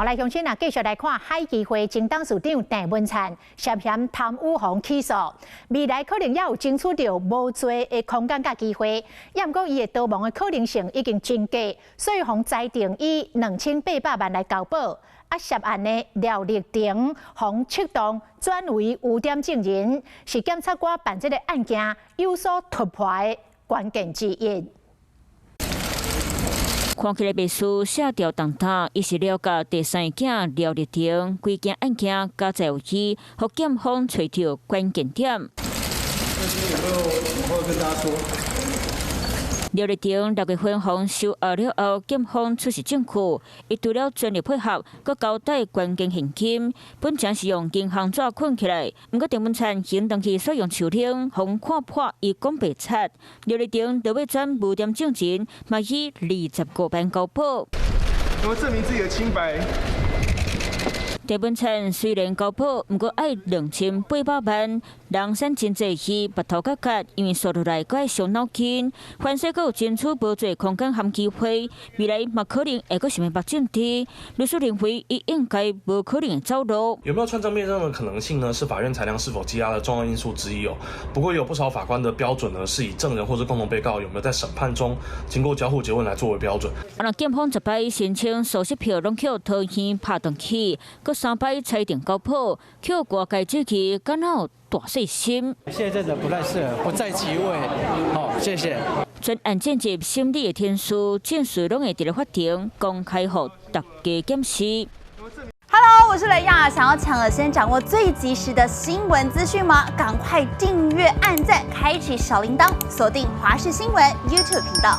好來，鄉親啊，繼續來看海基會前董事長鄭文燦涉嫌貪污予起訴，未來可能也有爭取著無罪的空間佮機會。也毋過伊會逃亡的可能性已經真低，所以予裁定以2800萬來交保。啊，涉案的廖麗婷予適當轉為污點證人，是檢察官辦這个案件有所突破的關鍵之一。看起來袂輸寫著重擔，伊是廖家第三囝廖麗婷，規件案件加在有伊，予檢方揣著關鍵點。有沒有什麼話跟大家說？廖麗婷6月份予收押了後，檢方出示證據，伊除了全力配合，閣交代關鍵現金，本前是用銀行紙捆起來，毋過鄭文燦還轉去使用手拎，予看破伊講白賊。廖麗婷就欲轉污點證人，嘛以25萬交保。有沒有證明自己的清白？鄭文燦雖然交保，毋過愛2800萬，人生真濟魚，腹頭較結，因為紲落來閣愛傷腦筋。反正閣有爭取無罪空間和機會，未來嘛可能會閣想欲縛政治。律師認為，伊應該無可能會走路。有沒有串證辯證的可能性呢？是法院裁量是否羈押的重要因素之一哦。不過有不少法官的標準呢，是以證人或者共同被告有沒有在審判中經過交互詰問來作為標準。啊，若檢方十擺申請搜索票攏予桃園拍轉去，閣三擺裁定交保，予外界質疑，敢若有大細心。現在真的不太適合，不在其位。好，謝謝。全案進入審理的程序，證據攏會佇咧法庭公開予大家檢視。 Hello，我是雷亞，想要搶先掌握最及時的新聞資訊嗎？趕快訂閱、按讚、開啟小鈴鐺，鎖定華視新聞 YouTube 頻道。